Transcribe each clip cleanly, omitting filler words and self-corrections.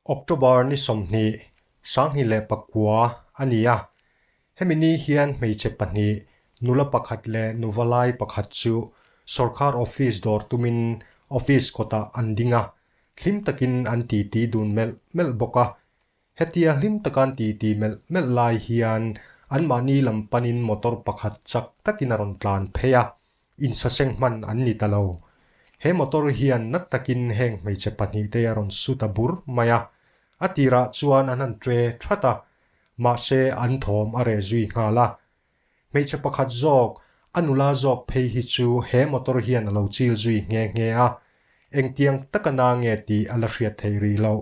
October ni 20, 2009 a ni a. Hemi ni hian hmeichhe pahnih, nula pakhat leh nuva lai pakhat chu sorkar office dawr tumin office kawtah an ding a, hlim takin an titi dun melh melh bawk a. Hetia hlim taka an titi melh melh lai hian anmahni lam panin motor pakhat chak takin a rawn tlan phei a, insaseng hman an ni ta lo. He motor hian nat takin heng hmeichhe pahnihte a rawn su ta bur mai a, a tirah chuan an han ṭe ṭhat a, mahse an thawm a reh zui nghal a. Hmeichhe pakhat zawk, a nula zawk phei hi chu he motor hian a lo chil zui nghe nghe a, engtiang taka na nge tih a la hriat theih rih loh.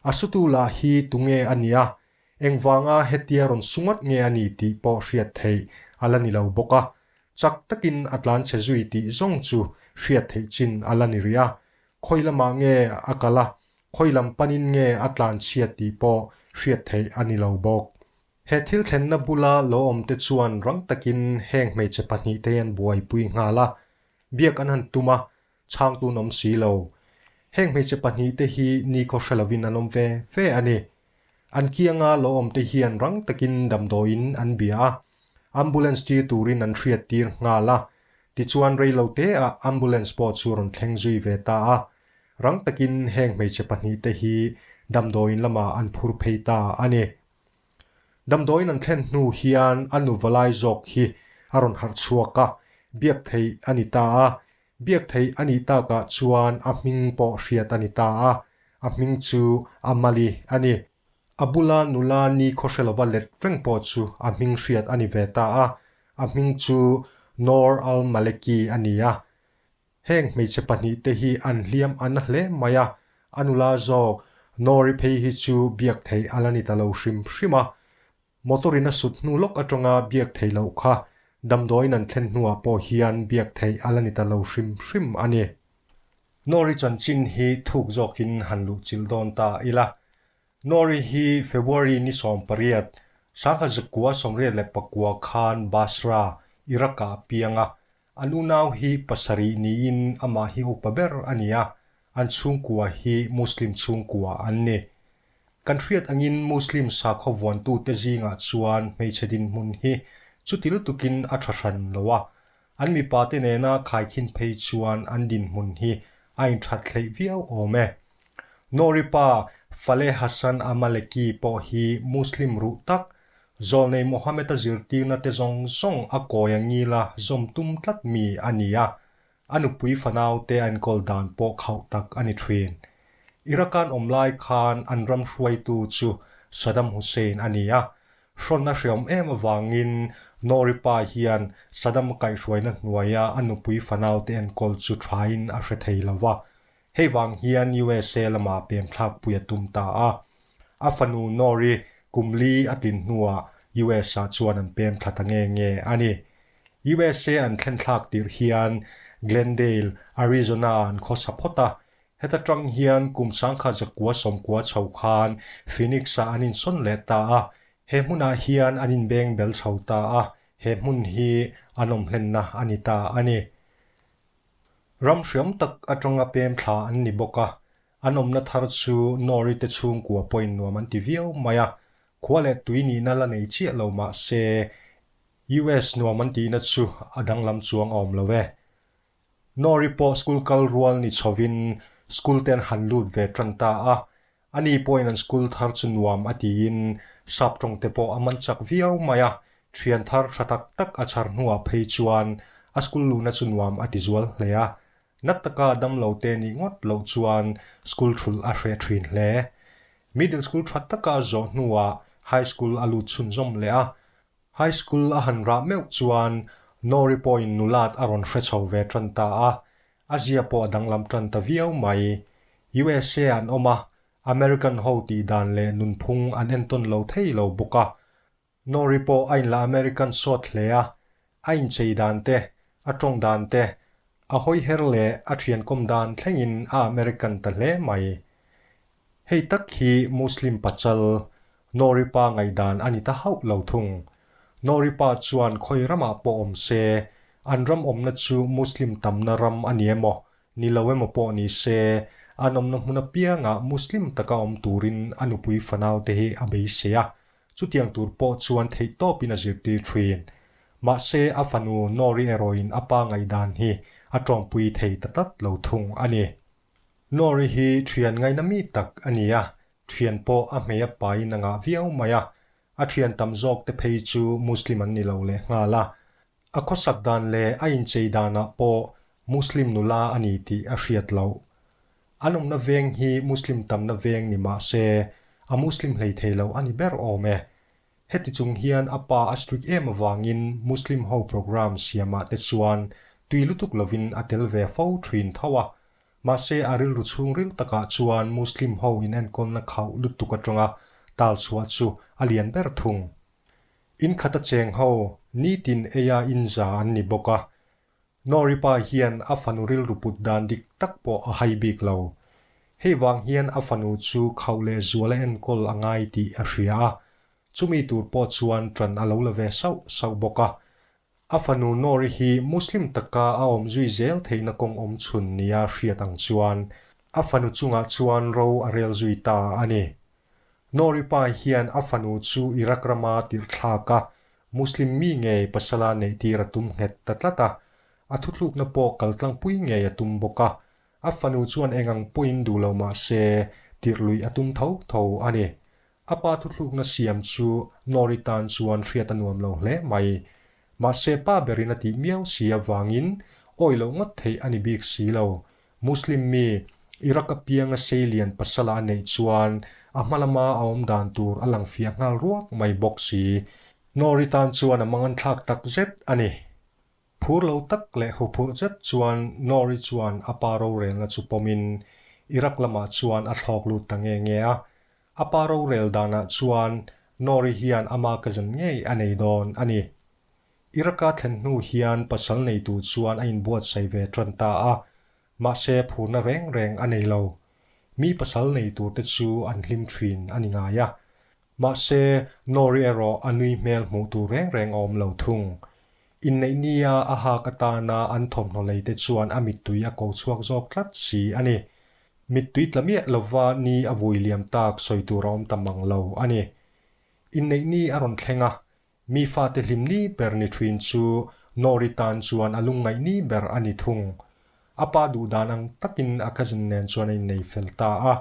A sutu lah hi tunge a nia, engvanga hetia rawn su ngawt nge a ni tih pawh hriat theih a la ni lo bawk a, chak takin a tlanchhe zui tih zawng chu hriat theih chin a la ni rih a, Khawi lamah nge a kal a, khawi lam panin nge a tlan chhiat tih pawh hriat theih a ni lo bawk. He thil thlenna bula lo awmte chuan rang takin heng hmeichhe pahnihte an buaipui nghal a, biak an han tum a, chhangtu an awm si lo. Heng hmeichhe pahnihte hi nikhaw hre lovin an awm ve ve a ni. An kianga lo awmte hian rang takin damdawiin an bia a, ambulance tir turin an hriat tir nghal a, Tichuan reilote ah ambulance pawh chu rawn thleng zui ve ta a, rang takin heng hmeichhe pahnihte hi damdawiin lamah an phur phei ta a ni. Damdawiin an thlen hnu hian a nu valai zawk hi a rawn harh chhuak a, biak theih a ni ta a, biak theih a nih takah chuan a hming pawh hriat a ni ta a, a hming chu Amali a ni. A bula nula ni khawhre lova let reng pawh chu a hming hriat a ni ve ta a, a hming chu Noor Al Maleki a ni a. Heng hmeichhe pahnihte hi an hliam a na hle mai a, a nula zawk Noor-i phei hi chu biak theih a la ni ta lo hrim hrim a. Motor-in a sut hnu lawk atanga biak theih loh kha damdawiin an thlen hnuah pawh hian biak theih a la ni ta lo hrim hrim a ni. Nori chanchin hi thuk zawkin han luh chilh dawn ta ila. Nori hi February ni 18, 1984 khan Basra, Iraq-ah a piang a. An unau hi pasarih niin amah hi upa ber a ni a, an chhungkua hi Muslim chhungkua an ni. Kan hriat angin Muslim sakhaw vuantute zingah chuan hmeichhe dinhmun hi chuti lutukin a tha hran lo a, an mipate nena khaikhin phei chuan an dinhmun hi a inthat hleih viau awm e. Nori pa Faleh Hassan Amaleki pawh hi Muslim ruh tak, zawlnei Mohammed-a zirtirna te zawng zawng a kawi a ngila zawm tum tlat mi a ni a, A nupui fanaute a enkawl dan pawh khauh tak a ni thin. Iraq-an awm lai khan an ram hruaitu chu Saddam Hussein a ni a. Hrawn a hreawm em avangin Nouri pa hian Saddam kaihhruaina hnuaia a nupui fanaute enkawl chu thain a hre thei lo va. Hei vang hian USA lamah pemthlakpui a tum ta a. A fanu Nouri kum li a tlin hnuah US-ah chuan an pem thla ta nge nge a ni. USA an thlen thlak tirh hian Glendale, Arizona an khawsa phawt a. Heta tang hian kum 1990 chho khan Phoenix-ah an insawn leh ta a. He hmunah hian an inbeng bel chho ta a, he hmun hi an awm hlenna a ni ta a ni. Ram hriam tak atanga pem thla an ni bawk a, an awmna thar chu Nori te chhungkua pawhin nuam an ti viau mai a, khua leh tui nihna la nei chiah lo mah se US nuam an tihna chu a danglam chuang a awm lo e. Nori pawh school kal rual ni chhovin school te an han lut ve tan ta a, ani pawhin an school thar chu nuam a tiin sap tawng te pawh a man chak viau mai a, thian thar tha tak tak a chhar hnuah phei chuan a school luhna chu nuam a ti zual hle a, nat taka damlo te nih ngawt loh chuan school thulh a hreh thin hle. Middle school tha taka a zawh hnuah high school a lut chhunzawm leh a, High school a han rah meuh chuan Nori pawhin nulat a rawn hre chho ve tan ta a, a zia pawh a danglam tan ta viau mai. USA an awm a, American ho tih dan leh nunphung an entawn lo thei lo bawk a. Nori pawh a inla American sawt hle a, a inchei dan te, a tawng dan te, a hawiher leh a thiankawm dan thlengin a American ta hle mai. Hei tak hi Muslim pachal Nori pa ngaihdan a ni ta hauh lo thung. Nori pa chuan khawi ramah pawh awm se, an ram awmna chu Muslim tamna ram a ni emaw, ni lo emaw pawh ni se, An awmna hmun apiangah Muslim taka awm turin a nupui fanaute hi a beisei a, chutiang tur pawh chuan theihtawpin a zirtir thin. Mahse, a fanu Nori erawhin a pa ngaihdan hi a tawngpui thei ta tlat lo thung a ni. Nori hi thian ngaina mi tak a ni a, thian pawh a hmei a pain a ngah viau mai a, A thian tam zawk te phei chu Muslim an ni lo leh nghal a. A khawsak dan leh a inchei danah pawh Muslim nula a ni tih a hriat loh. An awmna veng hi Muslim tamna veng ni mah se a Muslim hlei thei lo a ni ber awm e. Heti chung hian a pa a strict em avangin Muslim ho programme siamah te chuan tui lutuk lovin a tel ve fo thin tho a. Mahse, a rilru chhungril takah chuan Muslim ho inenkawlna khauh lutuk atanga tal chhuah chu a lian ber thung. In khata cheng ho nitin eia inza an ni bawk a. Nori pa hian a fanu rilru put dan dik tak pawh a hai bik lo. Hei vang hian a fanu chu khauh leh zuala enkawl a ngai tih a hria a, chumi tur pawh chuan ṭan a lo la ve sauh sauh bawk a. A fanu Nori hi Muslim taka a awm zui zel theihna kawng awm chhun nia hriat ang chuan a fanu chungah chuan ro a rel zui ta a ni. Nori pa hian a fanu chu Iraq rama tirh thlak a, Muslim mi ngei pasala neihtir a tum nghet ta tlat a, a thuthlukna pawh kaltlangpui ngei a tum bawk a, a fanu chuan eng ang pawhin duh lo mah se tirh luih a tum tho tho a ni. A pa thuthlukna siam chu Nori tan chuan hriat a nuam lo hle mai. Mahse pa berin a tih miau si avangin awi loh ngawt theih a ni bik si lo. Muslim mi, Iraq a pianga seilian pasala a neih chuan a hma lama a awm dan tur a lang fiah nghal ruak mai bawk si. Nori tan chuan a manganthlak tak zet a ni. Phur lo tak leh huphurh zet chuan Nori chuan a pa rorelna chu pawmin Iraq lamah chuan a thlawk lut ta nge nge a. A pa rorel danah chuan Nori hian ama cousin ngei a nei dawn a ni. Iraq-a thlen hnu hian pasal neitu chuan a inbuatsaih ve tan ta a, mahse phurna reng reng a nei lo. Mi pasal nei turte chu an hlim thin a ni ngai a. Mahse, Nori erawh a nui hmel hmuh tur reng reng a awm lo thung. Inneih nia a hak atana an thawmhnaw lei te chuan a mittui a ko chhuak zawk tlat si a ni. Mittui tla miah lova ni a vui liam tak sawi tur a awm ta mang lo a ni. Inneih ni a rawn thleng a, mi fate hlim ni ber ni thin chu Nori tan chuan a lungngaih ni ber a ni thung. A pa duh dan ang takin a cousin nen chuan a innei fel ta a.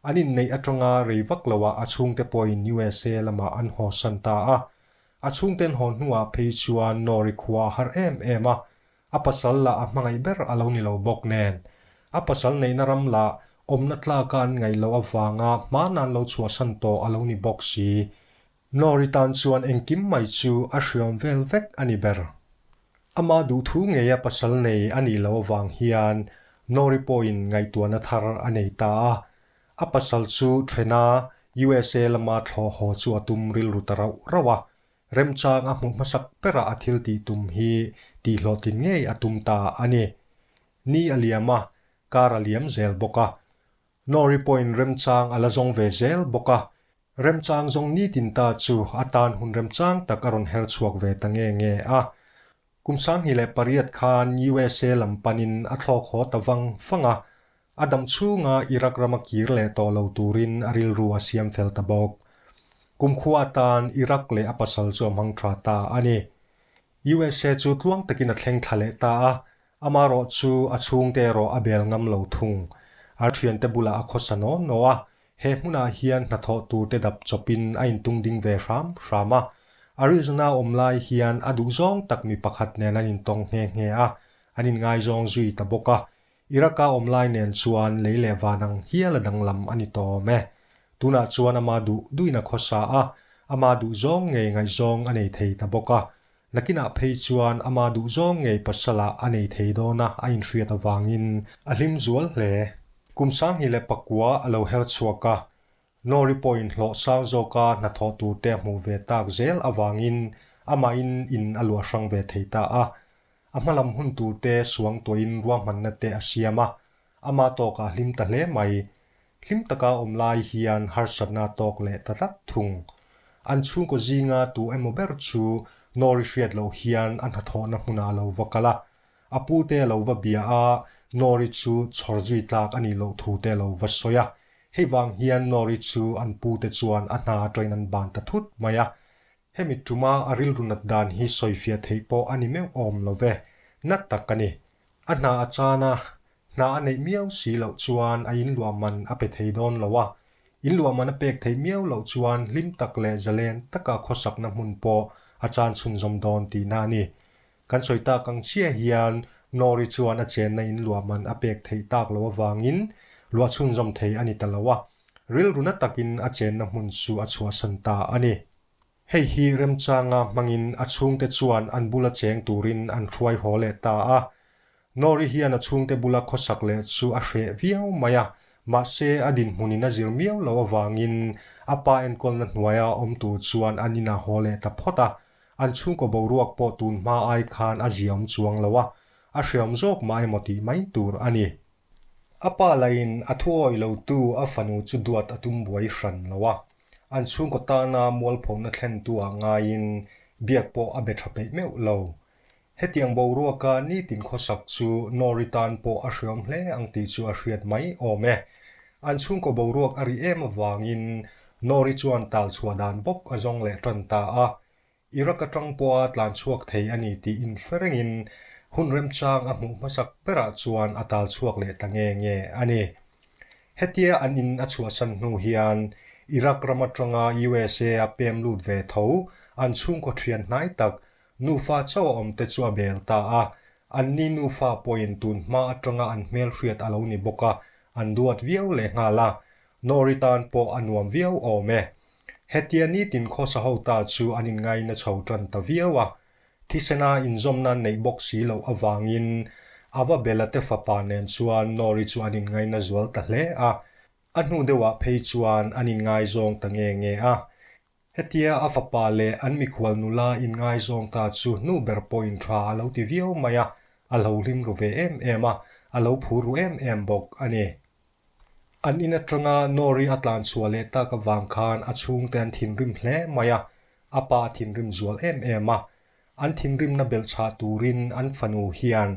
An inneih atanga rei vak loah a chhungte pawhin USA lamah an hawsan ta a. A chhungten haw hnuah phei chuan Nori khua a har em em a, A pasal lah a hmangaih ber a lo ni lo bawk nen, a pasal neihna ram lah awmna tlaka an ngaih loh avanga hmana an lo chhuahsan tawh a lo ni bawk si. Nori tan chuan engkim mai chu a hriawm vel vek a ni ber. Ama duhthu ngeia pasal nei a nih loh avang hian Nori pawhin ngaihtuahna thar a nei ta a. A pasal chu thena USA lama thlawh haw chu a tum rilru ta rauh rauh a. Remchang a hmuh hmasak berah a thil tih tum hi tihhlawhtlin ngei a tum ta a ni. Ni a liam a, kar a liam zel bawk a. Nori pawhin remchang a la zawng ve zel bawk a. Remchang zawng nitin ta chu a tan hun remchang tak a rawn her chhuak ve ta nge nge a. Kum 2008 khan USA lam panin a thlawk haw ta vang vang a, a dam chhunga Iraq rama kir leh tawh lo turin a rilru a siam fel ta bawk. Kumkhua atan Iraq leh a pasal chu a hmang tha ta a ni. USA chu tluang takin a thleng thla leh ta a, amarawh chu a chhungte erawh a bel ngam lo thung. A thiante bulah a khawsa naw naw a, He hmunah hian hnathawh turte dap chawpin a intung ding ve hram hram a. Arizona awm lai hian a duhzawng tak mi pakhat nen an intawng nghe nghe a, an inngaizawng zui ta bawk a. Iraq-a awm lai nen chuan lei leh van ang hial a danglam a ni tawm e. Tunah chuan ama duh duhin a khawsa a, ama duhzawng ngei ngaihzawng a nei thei ta bawk a. Nakinah phei chuan ama duhzawng ngei pasalah a nei thei dawn a a inhriat avangin a hlim zual hle. Kum 2009 a lo her chhuak a, Nori pawhin hlawh sang zawka hnathawh turte a hmuh ve tak zel avangin amahin in a luah hrang ve thei ta a. A hmalam hun turte suangtuahin ruahmanna te a siam a, ama tawkah a hlim ta hle mai. Hlim taka awm lai hian harsatna a tawk leh ta tlat thung. An chhungkaw zinga tu emaw ber chu Nori hriat loh hian a hnathawhna hmunah a lo va kal a. A pute a lo va bia a, Nori chu chhawr zui tlak a nih loh thu te a lo va sawi a. Hei vang hian Nori chu an pu te chuan a hna atangin an ban ta thut mai a. Hemi tuma a rilru nat dan hi sawifiah theih pawh a ni meuh awm lo ve. Nat tak a ni. A hna a chan a, hna a neih miau si loh chuan a inluah man a pe thei dawn lo a. Inluah man a pek theih miau loh chuan hlim tak leh zalen taka khawsakna hmun pawh a chan chhunzawm dawn tihna a ni. Kan sawi tak ang chiah hian Nori chuan a chenna inluah man a pek theih tak loh avangin luah chhunzawm thei a ni ta lo a, rilru na takin a chenna hmun chu a chhuahsan ta a ni. Hei hi remchanga hmangin a chhungte chuan an bula cheng turin an hruai haw leh ta a. Nori hian a chhungte bula khawsak leh chu a hreh viau mai a, mahse a dinhmunin a zir miau loh avangin a pa enkawlna hnuaia awm tur chuan an inah haw leh ta phawt a. An chhungkaw boruak pawh tun hma ai khan a ziaawm chuang lo a, a hreawm zawk mah emaw tih mai tur a ni. A pa lahin a thuawi lotu a fanu chu duat a tum buai hran lo a, an chhungkaw tana mualphona thlentu ah ngaiin biak pawh a be tha peih meuh lo. Hetiang boruaka nitin khawsak chu Nori tan pawh a hreawm hle ang tih chu a hriat mai awm e. An chhungkaw boruak a ri em avangin Nori chuan tal chhuah dan bawk a zawng leh tan ta a. Iraq atang pawha tlan chhuak thei a ni tih inhre rengin hun remchang a hmuh hmasak berah chuan a tal chhuak leh ta nge nge a ni. Hetia an in a chhuahsan hnu hian Iraq ram atanga USA a pem lut ve tho an chhungkaw thian hnai tak nufa chauh a awm te chu a bel ta a. Anni nufa pawhin tun hma atanga an hmelhriat a lo ni bawk a, an duat viau lehnghal a. Nori tan pawh a nuam viau awm e. Hetia nitin khawsa ho ta chu an inngaina chho tan ta viau a, thisena inzawmna neih bawk si loh avangin a va Bela te fapa nen chuan Nori chu an inngaina zual ta hle a, a hnu deuhah phei chuan an inngaizawng ta nge nge a. Hetia a fapa leh an mikhual nula inngaizawng ta chu hnu ber pawhin tha a lo ti viau mai a, a lo hlim ru ve em em a, a lo phur ru em em bawk a ni. An in atanga Nori a tlan chhuah leh tak avang khan a chhungte an thinrim hle mai a, a pa a thinrim zual em em a. An thinrimna belhchhah turin an fanu hian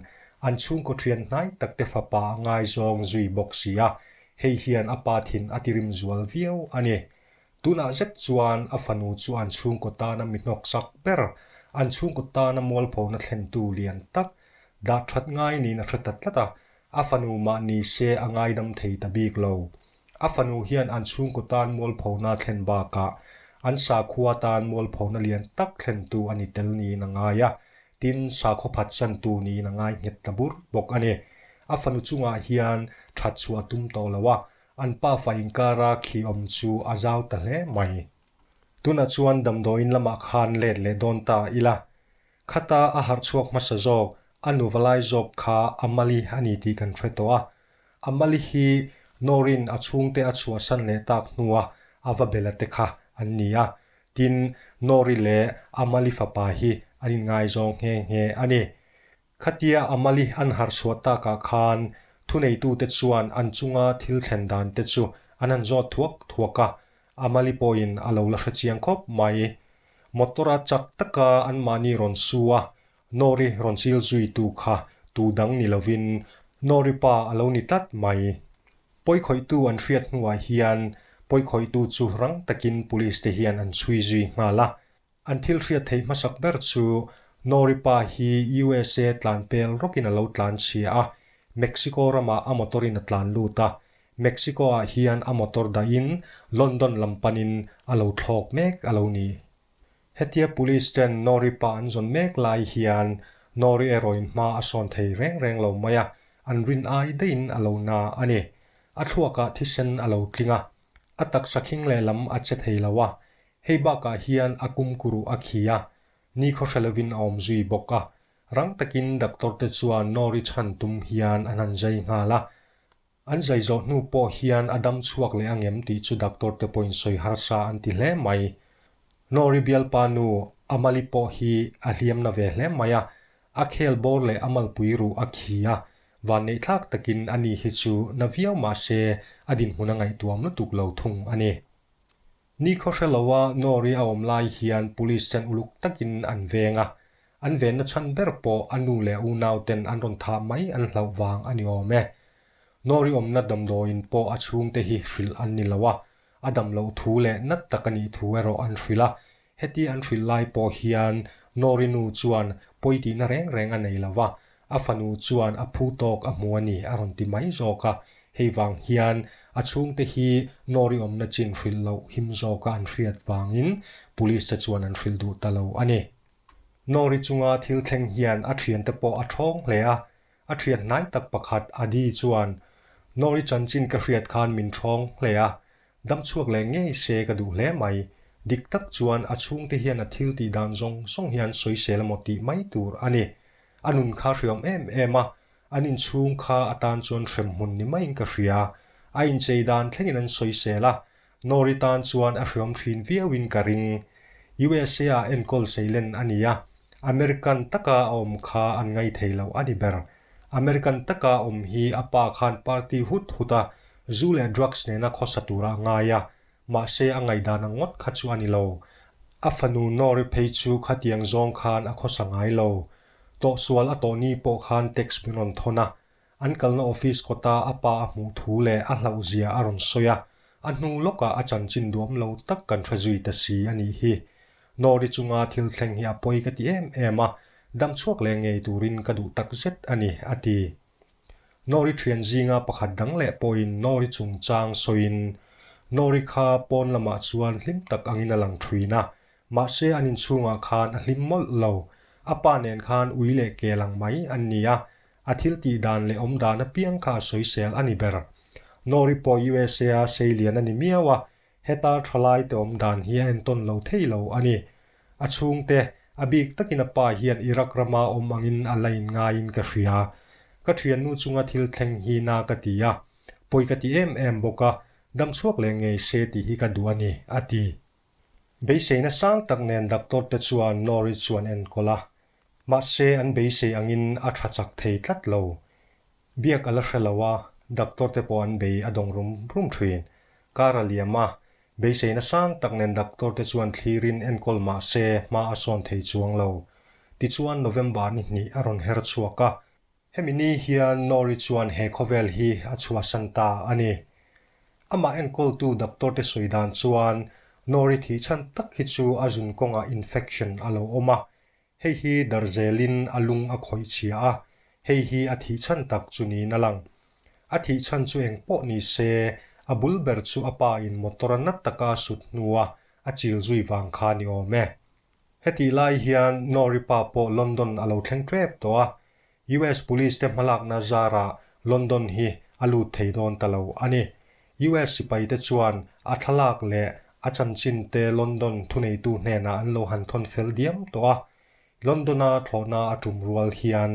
an chhungkaw thian hnai takte fapa a ngaizawng zui bawk si a, hei hian a pa thin a tirim zual viau a ni. Tunah zet chuan a fanu chu an chhungkaw tana mi hnawksak ber, an chhungkaw tana mualphona thlentu lian tak, dah that ngai niin a hre ta tlat a, A fanu mah ni se a ngaidam thei ta bik lo. A fanu hian an chhungkaw tan mualphona thlen bakah an sakhua tan mualphona lian tak thlentu a ni tel niin a ngai a, tin sakhaw phatsantu niin a ngai nghet ta bur bawk a ni. A fanu chungah hian that chhuah a tum tawh lo a, an pafa inkara khi awm chu a zau ta hle mai. Tunah chuan damdawiin lamah khan let leh dawn ta ila. Khata a harh chhuak hmasa zawk, a nu valai zawk kha Amali a ni tih kan hre tawh a. Amali hi Norin a chhungte a chhuahsan leh tak hnua a va bela te kha an ni a. Tin, Nori leh Amali fapa hi an inngaizawng nghe nghe a ni. Khatia Amali an harh chhuah takah khan thuneitute chuan an chunga thil thlen dan te chu an han zawt thuak thuak a, Amali pawhin a lo la hre chiang khawp mai. Motor-a chak taka anmahni rawn su a, Nori rawn chil zuitu kha tu dang ni lovin Nori pa a lo ni tlat mai. Pawikhawihtu an hriat hnuah hian pawikhawihtu chu rang takin police te hian an chhui zui nghal a. An thil hriat theih hmasak ber chu Nori pa hi USA tlan pel rawkin a lo tlan chhia a, Mexico ramah a motor in a tlan lut a, Mexico ah hian a motor dahin London lam panin a lo thlawk mek a lo ni. Hetia police ten Nori pa an zawn mek lai hian Nori erawhin hma a sawn thei reng reng lo mai a, an rin ai daihin a lo na a ni. A thluakah thisen a lo tling a, a taksa khing lehlam a che thei lo a, Hei bakah hian a kumkuruh a khi a, ni khawhre lovin a awm zui bawk a. Rang takin doctor te chuan Nori chhan tum hian an han zai nghal a. An zai zawh hnu pawh hian a dam chhuak leh angem tih chu doctor te pawhin sawi harsa an ti hle mai. Nori bialpa nu Amali pawh hi a hliam na ve hle mai a, a khel bawr leh a malpui ruh a khi a, vanneih thlak takin ani hi chu na viau mahse a dinhmun a ngaihtuam lutuk lo thung a ni. Ni khaw hre loa Nori a awm lai hian police ten uluk takin an veng a. An venna chhan ber pawh a nu leh a unauten an rawn thah mai an hlauh vang a ni awm e. Nori awmna damdawiin pawh a chhungte hi hrilh an ni lo a, a dam loh thu leh nat tak a nih thu erawh an hrilh a. Heti an hrilh lai pawh hian Nori nu chuan pawi tihna reng reng a nei lo va, a fanu chuan a phu tawk a hmu a ni a rawn ti mai zawk a. Hei vang hian a chhungte hi Nori awmna chin hrilh loh him zawka an hriat vangin Police te chuan an hrilh duh ta lo a ni. Nori chunga thil thleng hian a thiante pawh a thawng hle a, A thian hnai tak pakhat Adi chuan, Nori chanchin ka hriat khan min thawng hle a, dam chhuak leh ngei se ka duh hle mai. Dik tak chuan a chhungte hian a thil tih dan zawng zawng hian sawisel emaw tih mai tur a ni. A nun kha hriawm em em a, an inchhung kha atan chuan hremhmun ni maiin ka hria. A inchei dan thlengin an sawisel a, Nori tan chuan a hriawm thin viauin ka ring. USA ah enkawl seilen a ni a, American taka a awm kha an ngai thei lo a ni ber. American taka a awm hi a pa khan party hut hut a, zu leh drugs nena khawsa tura a ngai a, mahse a ngaihdan ang ngawt kha chu a ni lo. A fanu Nori phei chu khatiang zawng khan a khawsa ngai lo. Tawhsual a tawh ni pawh khan text min rawn thawn a, An kalna office kawta a pa a hmuh thu leh a hlauh zia a rawn sawi a, a hnu lawkah a chanchin duam lo tak kan hre zui ta si a nih hi. Nori chunga thil thleng hi a pawi ka ti em em a, dam chhuak leh ngei turin ka duh tak zet a ni, a ti. Nori thian zinga pakhat dang leh pawhin Nori chungchang sawiin, Nori kha pawn lamah chuan hlim tak angin a lang thin a, Mahse an inchhungah khan a hlim mawlh lo. A pa nen khan ui leh kel ang mai an ni a, a thil tih dan leh awm dan apiang kha a sawisel a ni ber. Nori pawh USA a seilian a ni miau a, heta thalai te awm dan hi a entawn lo thei lo a ni. A chhungte, a bik takin a pa hian Iraq rama awm angin a la inngaiin ka hria. Ka thiannu chunga thil thleng hi na ka ti a, pawi ka ti em em bawk a, damchhuak leh ngei se tih hi ka duh a ni, a ti. Beiseina sang tak nen doctor te chuan Nori chu an enkawl a, mahse an beisei angin a tha chak thei tlat lo. Biak a la hre lo a, doctor te pawh an bei a dawng rum rum thin. Kar a liam a, beiseina sang tak nen doctor te chuan thlirin enkawl mahse hma a sawn thei chuang lo. Tichuan November ni hnih a rawn her chhuak a, Hemi ni hian Nori chuan he khawvel hi a chhuahsan ta a ni. Amah enkawltu doctor te sawi dan chuan Nori thih chhan tak hi chu a zun kawngah infection a lo awm a, hei hi darzelin a lung a khawih chhia a, hei hi a thih chhan tak chu niin a lang. A thih chhan chu eng pawh ni se, a bul ber chu a pa in motor a nat taka a sut hnua a chil zui vang kha ni awm e. Hetih lai hian Nori pa pawh London a lo thleng tep tawh a, US Police te hmalakna zarah London hi a lut thei dawn ta lo a ni. US sipai te chuan a thlalak leh a chanchin te London thuneitu hnenah an lo han thawn fel diam tawh a. London-a thlawhna a tum rual hian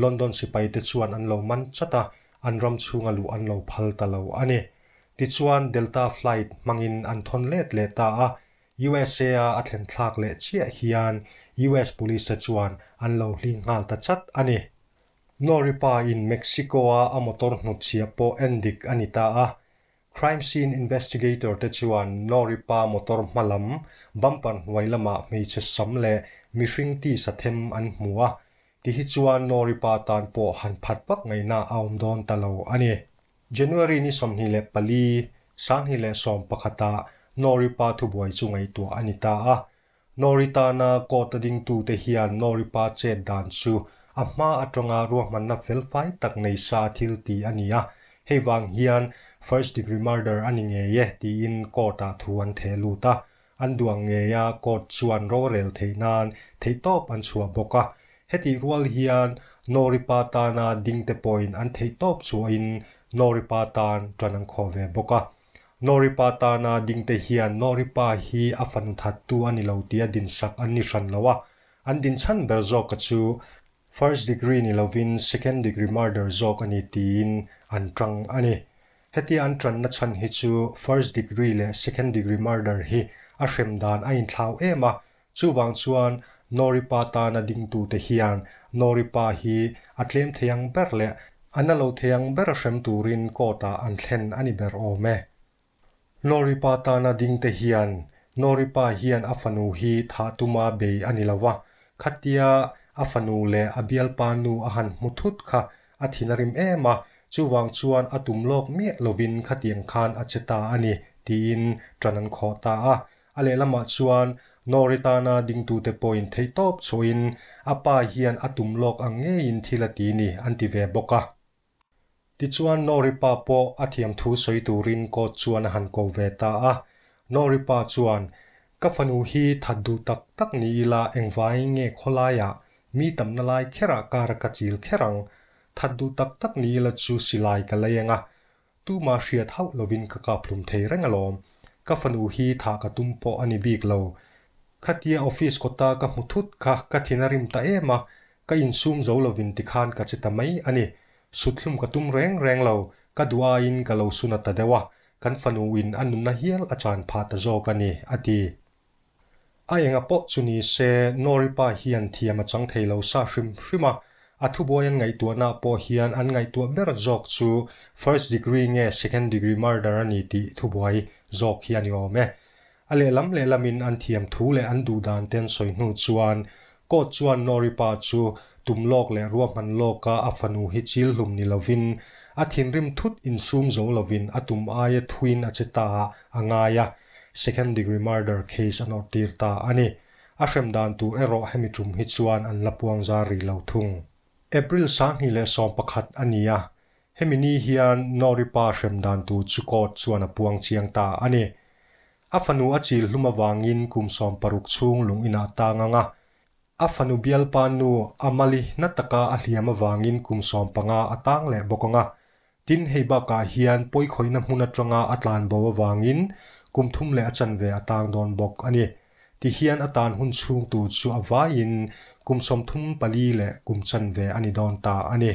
London sipai te chuan an lo man chat a, an ram chhunga luh an lo phal ta lo a ni. Tichuan Delta flight hmangin an thawn let leh ta a, USA-a a thlen thlak leh chiah hian US Police-te chuan an lo hling nghal ta chat a ni. Nori pa in Mexico-a a motor hnutchhiah pawh en dik a ni ta a. Crime scene investigator te chuan Nori pa motor hma lam bumper hnuai lamah hmeichhe sam leh mihring tisa them an hmu a, ti hi chuan Nori pa tan pawh han phat vak ngaihna a awm dawn ta lo a ni. January ni 24, 2011 ah Nori pa thubuai chu ngaihtuah a ni ta a. Nori tana court a dingtute hian Nori pa chet dan chu a hma atanga ruahmanna felfai tak nei sa thil ti a ni a, hei vang hian first degree murder a ni ngei e tiin court ah thu an theh lut a. An duang ngei a, court chuan rorel theih nan theihtawp an chhuah bawk a. Hetih rual hian Nori pa tana dingte pawhin an theihtawp chhuahin Nori pa tan tan an khawh ve bawk a. Nori pa tana dingte hian Nori pa hi a fanu thattu a ni lo tia dinsak an ni hran lo a, an dinchhan ber zawka chu first degree ni lovin second degree murder zawk a ni tiin an tang a ni. Hetia an tanna chhan hi chu first degree leh second degree murder hi a hrem dan a inthlau em a, chuvang chuan Nori pa tana dingtute hian Nori pa hi a tlem thei ang ber leh a na lo thei ang ber hrem turin court ah an thlen a ni ber awm e. Nori pa tana dingte hian Nori pa hian a fanu hi thah tuma bei a ni lo va, khatia. a fanu leh a bialpa nu a han hmu thut kha a thin a rim em a, chuvang chuan a tum lawk miah lovin khatiang khan a che ta a ni, tiin ṭan an khawh ta a. A lehlamah chuan Nori tana dingtute pawhin theihtawp chhuahin a pa hian a tum lawk ang ngeiin thil a ti ni an ti ve bawk a. Tichuan Nori pa pawh a thiamthu sawi turin court chuan a han ko ve ta a. Nori pa chuan, Ka fanu hi that duh tak tak ni ila engvaiin nge khawlaiah mi tamna lai kherah kar ka chil kher ang? That duh tak tak ni ila chu silai ka lei ang a, Tuma hriat hauh lovin ka kap hlum thei reng alawm. Ka fanu hi thah ka tum pawh a ni bik lo. Khatia office kawta ka hmu thut kha ka thin a rim ta em a, ka insum zo lovin tikhan ka che ta mai a ni. Sut hlum ka tum reng reng lo, ka duh aiin ka lo sun a ta deuh a, kan fanu in a nunna hial a chan phah ta zawk a ni, a ti. A enga pawh chu ni se, Nori pa hian thiam a chang thei lo sa hrim hrim a, a thubuai an ngaihtuahna pawh hian an ngaihtuah ber zawk chu first degree nge second degree murder a ni tih thubuai zawk hi a ni awm e. A lehlam lehlamin an thiam thu leh an duh dan te an sawi hnu chuan court chuan Nori pa chu tum lawk leh ruahman lawka a fanu hi chil hlum ni lovin a thinrim thut insum zo lovin a tum aia thuin a che ta ah a ngai a. Second degree murder case an awrhtir ta a ni. A hrem dan tur erawh hemi tum hi chuan an la puang zar rih lo thung. April 2011 a ni a, hemi ni hian Nori pa hrem dan tur chu court chuan a puang chiang ta a ni. A fanu a chil hlum avangin kum 16 chhung lung inah tang ang a, a fanu bialpa nu Amali na taka a hliam avangin kum 15 a tang leh bawk ang a, Tin, hei bakah hian pawikhawihna hmun atanga a tlan bo avangin kum thum leh a chanve a tang dawn bawk a ni. Tihian a tan hun chhung tur chu a vaiin kum 34 leh kum chanve a ni dawn ta a ni.